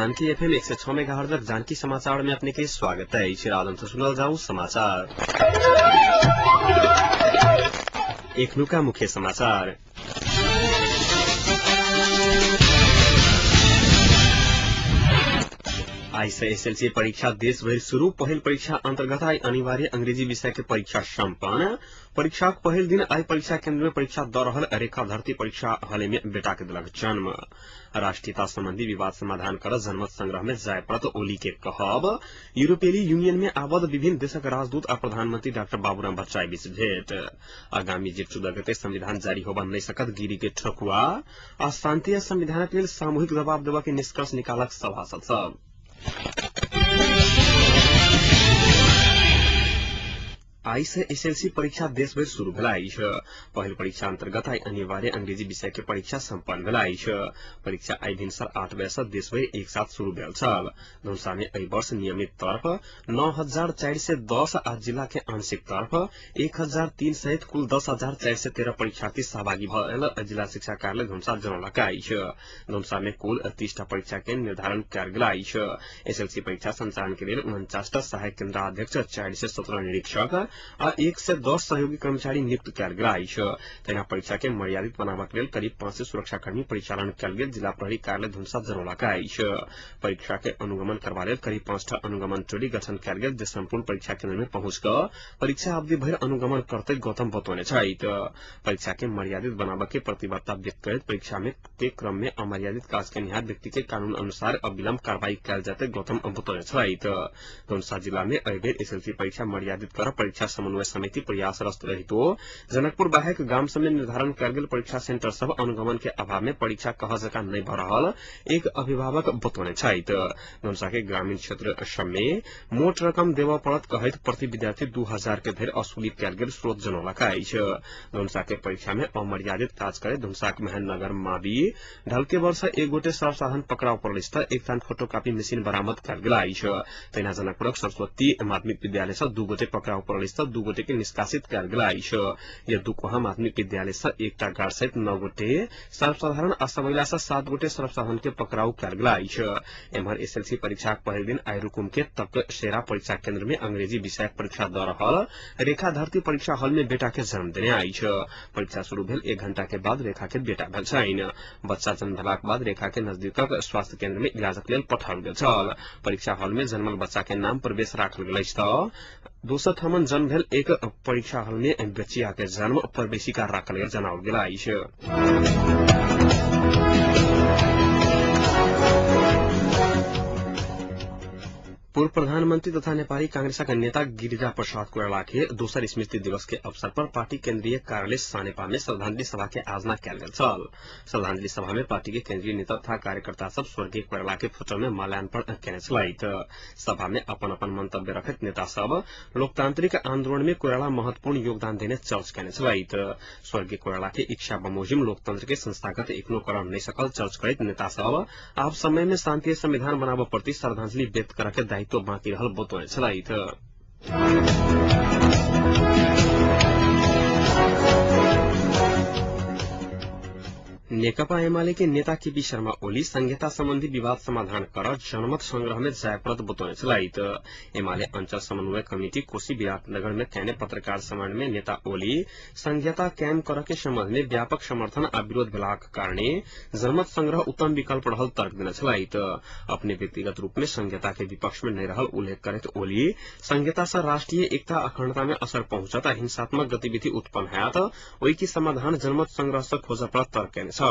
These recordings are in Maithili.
जानकी एफएम 106 मेगाहर्ट्ज जानकी समाचार में अपने के स्वागत है। राजन से सुनल जाऊ समाचार। एखनुका मुख्य समाचार। आई से एसएलसी परीक्षा देशभरि शुरू। पहिल परीक्षा अंतर्गत आई अनिवार्य अंग्रेजी विषय के परीक्षा सम्पन्न। परीक्षाक पहिल दिन आई परीक्षा केंद्र में परीक्षा द रहल रेखा धरती परीक्षा हले में बेटा के दिलक जन्म। राष्ट्रीयता संबंधी विवाद समाधान कर जनमत संग्रह में जाय पड़त ओली के कहब। यूरोपीय यूनियन में आबद्ध विभिन्न देशक राजदूत आ प्रधानमंत्री डाक्टर बाबूराम भट्टराई बीच भेंट। आगामी जेठ 14 गते संविधान जारी होबा नहि सकत गिरी के ठकुआ आ शांति आ संविधानक लेल सामूहिक दबाव देबा के निष्कर्ष निकालक सभासद सब। आई से एसएलसी परीक्षा देशभरि शुरू भेल अछि। पहिल परीक्षा अंतर्गत आई अनिवार्य अंग्रेजी विषय के परीक्षा सम्पन्न भेल अछि। परीक्षा आई भिनसर 8 बजे से देशभरि एक साथ शुरू भेल छल। धनुषा में एहि वर्ष नियमित तर्फ 9410 आ जिला के आंशिक तर्फ 1003 सहित कुल 10,413 परीक्षार्थी सहभागी भेल जिला शिक्षा कार्यालय धनुषा जनौलक अछि। धनुषा में कुल 30टा परीक्षा के निर्धारण कयल गेल अछि। एसएलसी परीक्षा संचालन के लेल 49टा सहायक केन्द्राध्यक्ष, 417 निरीक्षक आ 110 सहयोगी कर्मचारी नियुक्त कयल गेल अछि। तहिना परीक्षा के मर्यादित बनाबक लेल करीब 500 सुरक्षाकर्मी परिचालन कयल गेल जिला प्रहरी कार्यालय धनुषा जनौलक अछि। परीक्षा के अनुगमन करबा लेल करीब 5टा अनुगमन टोली गठन कयल गेल जे सम्पूर्ण परीक्षा केन्द्र में पहुंच कऽ परीक्षा अवधि भरि अनुगमन करते गौतम बतौने छथि। परीक्षा के मर्यादित बनाबऽ के प्रतिबद्धता व्यक्त करैत परीक्षा में के क्रम में अमर्यादित काज केनिहार व्यक्ति के कानून अनुसार अविलंब कार्रवाई कयल जेतै गौतम बतौने छथि। धनुषा जिला में एहि बेर एसएलसी परीक्षा मर्यादित कर परीक्षा समन्वय समिति प्रयासरत रहितो जनकपुर बाहेक गाम सब में निर्धारण कयल गेल परीक्षा सेंटर सब अनुगमन के अभाव में परीक्षा कह जकां नहि भऽ रहल एक अभिभावक बतौने छथि। धनुषा के ग्रामीण क्षेत्र सब में मोट रकम देबऽ पड़त कहैत प्रति विद्यार्थी 2000 के धरि वसूली कयल गेल स्रोत जनौलक अछि। धनुषा के परीक्षा में अमर्यादित काज करैत धनुषाक महेन्द्रनगर मावि ढलके वर्ष एक गोटे सर्वसाधारण पकड़ाव पड़ल अछि तऽ एक थान फोटोकॉपी मशीन बरामद कयल गेल अछि। तहिना जनकपुरक सरस्वती माध्यमिक विद्यालय सँ 2 गोटे पकड़ाव पड़ल अछि 2 गोटे के निष्कासित कयल गेल अछि। यदुकोहा माध्यमिक विद्यालय से एकटा गार्ड सहित 9 गोटे सर्वसाधारण आ सबैला से 7 गोटे सर्वसाधारण के पकड़ाव कयल गेल अछि। एम्हर एसएलसी परीक्षाक पहिल दिन आई रुकुम के तकसेरा परीक्षा केंद्र में अंग्रेजी विषयक परीक्षा द रहल रेखा धरती परीक्षा हॉल में बेटा के जन्म देने अछि। परीक्षा शुरू भेल 1 घंटा के बाद रेखा के बेटा भेल छनि। बच्चा जन्म भेलाक बाद रेखा के नजदीकक स्वास्थ्य केंद्र में इलाजक लेल पठाओल गेल छल। परीक्षा हॉल में जन्मल बच्चा के नाम प्रवेश राखल गेल अछि तऽ दोसर ठामन जन्म भेल एक परीक्षा हॉल में बच्चिया के जन्म प्रवेशिका राखल गेल जनाओल गेल अछि। पूर्व प्रधानमंत्री तथा नेपाली कांग्रेसक नेता गिरिजा प्रसाद कोइराला के दोसर स्मृति दिवस के अवसर पर पार्टी केंद्रीय कार्यालय सानेपा में श्रद्धांजलि सभा के आयोजना कयल गेल छल। श्रद्धांजलि सभा में पार्टी के केंद्रीय नेता तथा कार्यकर्ता सब स्वर्गीय कोइराला के फोटो में माल्यार्पण केने छलथि। सभा में अपन अपन मंतव्य रखैत नेता सब लोकतांत्रिक आंदोलन में कोइराला महत्वपूर्ण योगदान देने चर्च केने छलथि। स्वर्गीय कोइराला के इच्छा बमोजिम लोकतंत्र के संस्थागत एखनो करऽ नहि सकल चर्च करैत नेता सब आब समय में शांति संविधान बनाबऽ प्रति श्रद्धांजलि व्यक्त करऽ के दायित्व तो बाँकी रहल बतौने छलथि। नेकपा एमाले के नेता केपी शर्मा ओली संहिता संबंधी विवाद समाधान कर जनमत संग्रह में जाय पड़त बतौने छलथि। एमाले अंचल समन्वय कमिटी कोशी विराटनगर में कयने पत्रकार सम्मेलन में नेता ओली संहिता कायम कर के संबंध में व्यापक समर्थन आ विरोध भेलाक कारणे जनमत संग्रह उत्तम विकल्प रहल तर्क देने छलथि। अपने व्यक्तिगत रूप में संहिता के विपक्ष में नहि रहल उल्लेख करैत ओली संहिता से राष्ट्रीय एकता अखण्डता में असर पहुंचत आ हिंसात्मक गतिविधि उत्पन्न होयत ओहि के समाधान जनमत संग्रह से खोजऽ पड़त तर्क केने छल।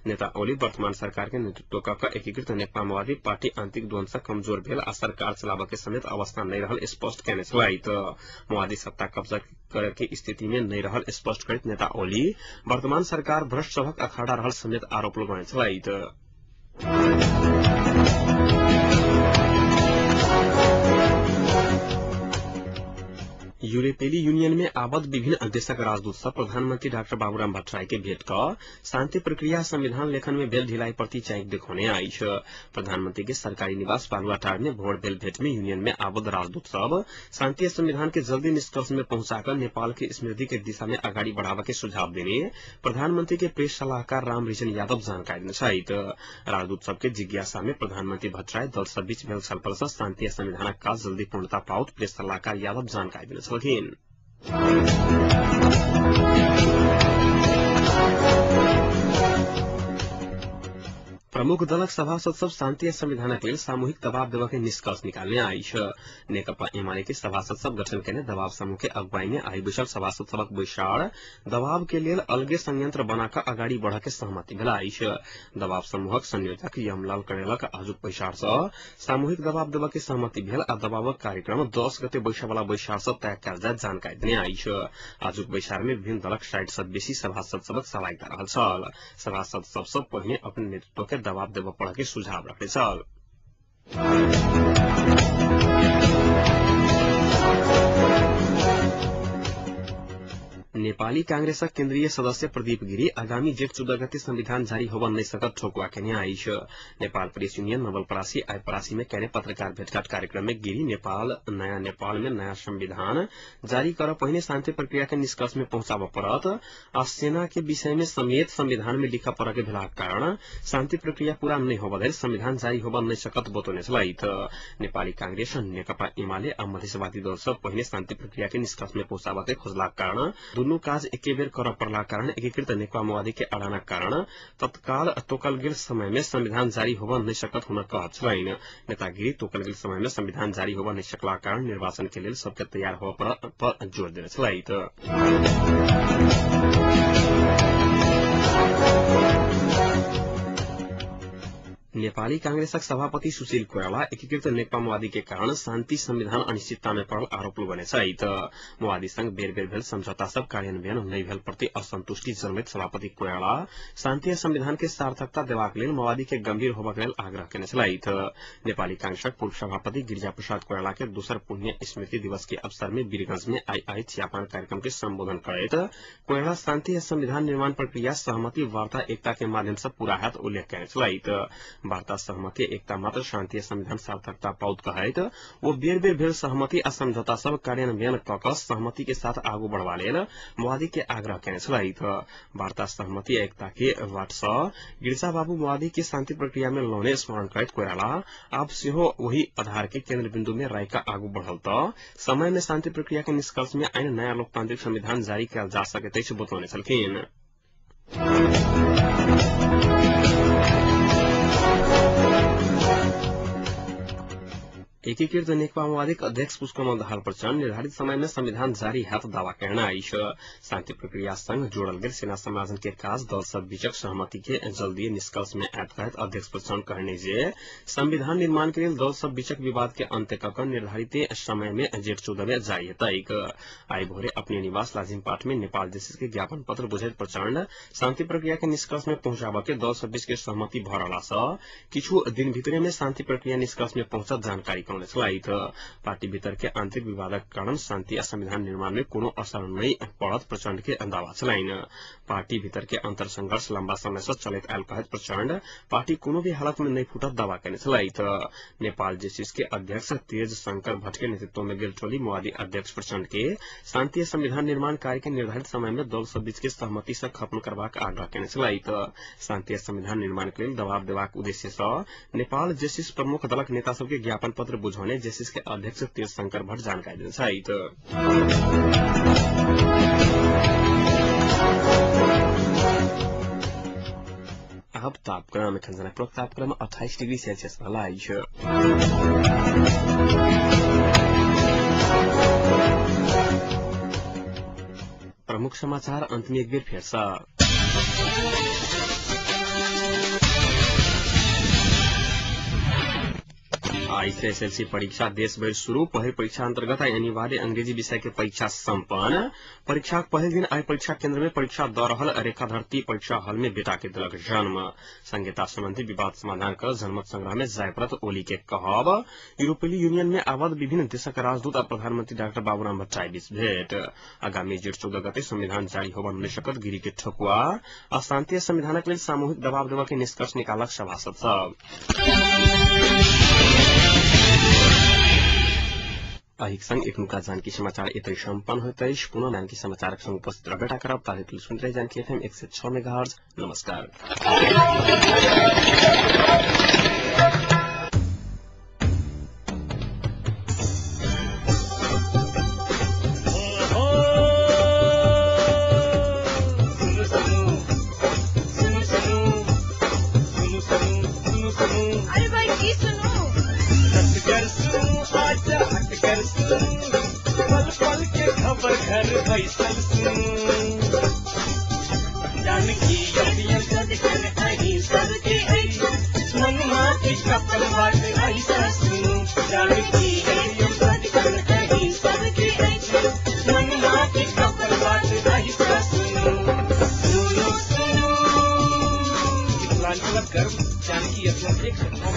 नेता ओली वर्तमान सरकार के नेतृत्व क एकीकृत नेकपा माओवादी पार्टी आंतरिक द्वंद से कमजोर भेल आ सरकार चलाबऽ के समेत अवस्था नहि रहल स्पष्ट केने छलथि। माओवादी सत्ता कब्जा करे के स्थिति में नहि रहल स्पष्ट करैत नेता ओली वर्तमान सरकार भ्रष्ट सभक अखाड़ा रहल समेत आरोप लगौने छलथि। यूरोपीय यूरोपीय यूनियन में आबद्ध विभिन्न देशक राजदूत सब प्रधानमंत्री डाक्टर बाबूराम भट्टराई के भेंट क शान्ति प्रक्रिया संविधान लेखन में भेल ढिलाई प्रति चाइक देखौने अछि। प्रधानमंत्री के सरकारी निवास बालुवाटार में भोर भेल भेंट में यूनियन में आबद्ध राजदूत सब शान्ति संविधान के जल्दी निष्कर्ष में पहुंचाकर नेपाल के समृद्धि के दिशा में अगाडि बढ़ावा के सुझाव देने प्रधानमंत्री के प्रेस सलाहकार रामरिजन यादव जानकारी देने छथि। राजदूत सबके जिज्ञासा में प्रधानमंत्री भट्टराई दल सब बीच भेल छलफल सँ शान्ति संविधानक काज जल्दी पूर्णता पाओत प्रेस सलाहकार यादव जानकारी देने छलखिन। प्रमुख दलक सभासद सब शान्ति संविधानक लेल सामूहिक दबाव देबऽ के निष्कर्ष निकालने अछि। नेकपा एमाले के सभासद सब गठन केने दबाव समूह के अगुवाई में आई बैसल सभासद सबक बैसार दबाव के लेल अलगे संयंत्र बनाकर अगाडि बढ़ के सहमति भेल अछि। दबाव समूहक संयोजक यमलाल करेलक आजुक बैसार सँ सामूहिक दबाव देबऽ के सहमति भेल आ दबावक कार्यक्रम 10 गते बैसय वाला बैसार सँ तय कयल जायत जानकारी देने अछि। आजुक बैसार में विभिन्न दलक 60 सँ बेसी सभासद सबक सहभागिता रहल छल। सभासद सब सँ पहिने अपन नेतृत्व के दबाव देबऽ पड़ऽ के सुझाव रखने छल। नेपाली कांग्रेसक केन्द्रीय सदस्य प्रदीप गिरी आगामी जेठ 14 गते संविधान जारी होब नै सकत ठोकुवा केने अछि। नेपाल प्रेस यूनियन नवलपरासी आइ परासी में केने पत्रकार भेटघाट कार्यक्रम में गिरी नेपाल नयाँ नेपाल में नयाँ संविधान जारी कर पहिने शान्ति प्रक्रिया के निष्कर्ष में पहुंचाब पड़त आ सेना के विषय में समेत संविधान में लिख पड़े के भेलाक कारण शान्ति प्रक्रिया पूरा नै होब धरि संविधान जारी होब नै सकत बतौने छलथि। नेपाली कांग्रेस नेकपा एमाले आ मधेसवादी दल सब पहिने शान्ति प्रक्रिया के निष्कर्ष में पहुंचाब के खोजलाक कारण दुनू काज एके बेर करऽ पड़लाक कारण एकीकृत नेकपा माओवादी के अड़ानक कारण तत्काल तोकल गेल समय में संविधान जारी होब नै सकत हुनक कहब छलनि। नेतागिरी तोकल गेल समय में संविधान जारी होब नै सकलाक कारण निर्वाचन के लेल सबके तैयार होब पर जोर देने छलथि। नेपाली कांग्रेसक सभापति सुशील कोइराला एकीकृत नेकपा माओवादी के कारण शान्ति संविधान अनिश्चितता में पड़ल आरोप लगौने छथि। माओवादी संग बेर बेर भेल समझौता सब कार्यान्वयन नहि भेल प्रति असंतुष्टि जनबैत सभापति कोइराला शान्ति संविधान के सार्थकता देबाक लेल माओवादी के गंभीर होबाक लेल आग्रह केने छलथि। नेपाली कांग्रेसक पूर्व सभापति गिरिजा प्रसाद कोइराला के दोसर पुण्य स्मृति दिवस के अवसर में वीरगंज में आई आई चियापान कार्यक्रम के संबोधन करैत कोइराला शान्ति संविधान निर्माण प्रक्रिया सहमति वार्ता एकता के माध्यम से पूरा हैत उल्लेख केने छलथि। वार्ता सहमति एकता मात्र शान्ति संविधान सार्थकता पाउत कहैत वो बेर बेर भेल सहमति आ समझौता सब कार्यान्वयन क क सहमति के साथ आगू बढ़वा लेल माओवादी के आग्रह केने छलथि। वार्ता सहमति एकता के बाट सँ गिरिजा बाबू माओवादी के शान्ति प्रक्रिया में लौने स्मरण करैत कोइराला आब सेहो वही आधार के केन्द्र बिन्दु में रायका आगू बढ़ल त समय में शान्ति प्रक्रिया के निष्कर्ष में आइन नयाँ लोकतान्त्रिक संविधान जारी कयल जा सकैत अछि बतौने छलखिन। एकीकृत नेकपा माओवादीक अध्यक्ष पुष्पकमल दाहाल प्रचण्ड निर्धारित समय में संविधान जारी हैत दावा करना अछि। शान्ति प्रक्रिया संग जोड़ल गेल सेना समाजन के काज दल सब बीचक सहमति के जल्दी निष्कर्ष में आयत कहैत अध्यक्ष प्रचण्ड कहने जे संविधान निर्माण के लेल दल सब बीचक विवाद के अंत्य क क निर्धारित समय में जेठ 14 में जारी हेतैक। आइ भोरे अपने निवास लाजिमपाट में नेपाल जेसिस के ज्ञापन पत्र बुझैत प्रचण्ड शान्ति प्रक्रिया के निष्कर्ष में पहुंचाबऽ के दल सब बीच के सहमति भ रहला सँ किछु दिन भितरे में शान्ति प्रक्रिया निष्कर्ष में पहुंचत जानकारी। पार्टी भीतर के आंतरिक विवादक कारण शान्ति आ संविधान निर्माण में कोनो असर नहि पड़त प्रचण्ड के दावा छलनि। पार्टी भीतर के अंतर संघर्ष लंबा समय से चलैत आयल कहैत प्रचण्ड पार्टी कोनो भी हालत में नहि फूटत दावा केने छलथि। नेपाल जेसिस के अध्यक्ष तेज शंकर भट्ट के नेतृत्व में गेल टोली माओवादी अध्यक्ष प्रचण्ड के शान्ति संविधान निर्माण कार्य के निर्धारित समय में दल सब बीच के सहमति से खत्म करबाक आग्रह केने छलथि। शान्ति संविधान निर्माण के लेल दबाव देबाक उद्देश्य सँ नेपाल जेसिस प्रमुख दलक नेता सबके ज्ञापन पत्र बुझौने जेसिस के अध्यक्ष तेज शंकर भट्ट जानकारी देने छथि। अब तापक्रम एखन जनकपुरक तापक्रम 28 डिग्री सेल्सियस रहल अछि। प्रमुख समाचार अंत में एक बेर फेर सँ। आइ से एसएलसी परीक्षा देश भरि शुरू। पहिल परीक्षा अंतर्गत आइ अनिवार्य अंग्रेजी विषय के परीक्षा संपन्न। परीक्षाक पहिल दिन आइ परीक्षा केंद्र में परीक्षा द रहल रेखा धरती परीक्षा हॉल में बेटा के देलक जन्म। संहिता संबंधी विवाद समाधान कर जनमत संग्रह में जाय पड़त ओली के कहब। यूरोपीय यूनियन में आबद्ध विभिन्न देशक राजदूत आ प्रधानमंत्री डाक्टर बाबूराम भट्टराई बीच भेंट। आगामी जेठ 14 गते संविधान जारी होबय नहि सकत गिरी के ठकुआ। आ शांति संविधानक लेल सामूहिक दबाव देबय के निष्कर्ष निकालक सभासद सब। अहिक संग एखनुका जानकी समाचार एतै सम्पन्न होइत अछि। पुनः जानकी समाचारक संग उपस्थित रहबे करब। ताहि सुनैत रही जानकी एफएम 106 मेगाहर्ट्ज। नमस्कार। अरे भाई की सुनू? पल पल के खबर घर बैसल सुनू, जानकी अहीं सबके अछि, मनुआ के कपल बात ऐसा सुनू, जानकी अहीं सबके अछि, मनुआ के कपल बात ऐसा सुनू, सुनू सुनू। मिथिलांचलक गर्व जानकी एफएम 106।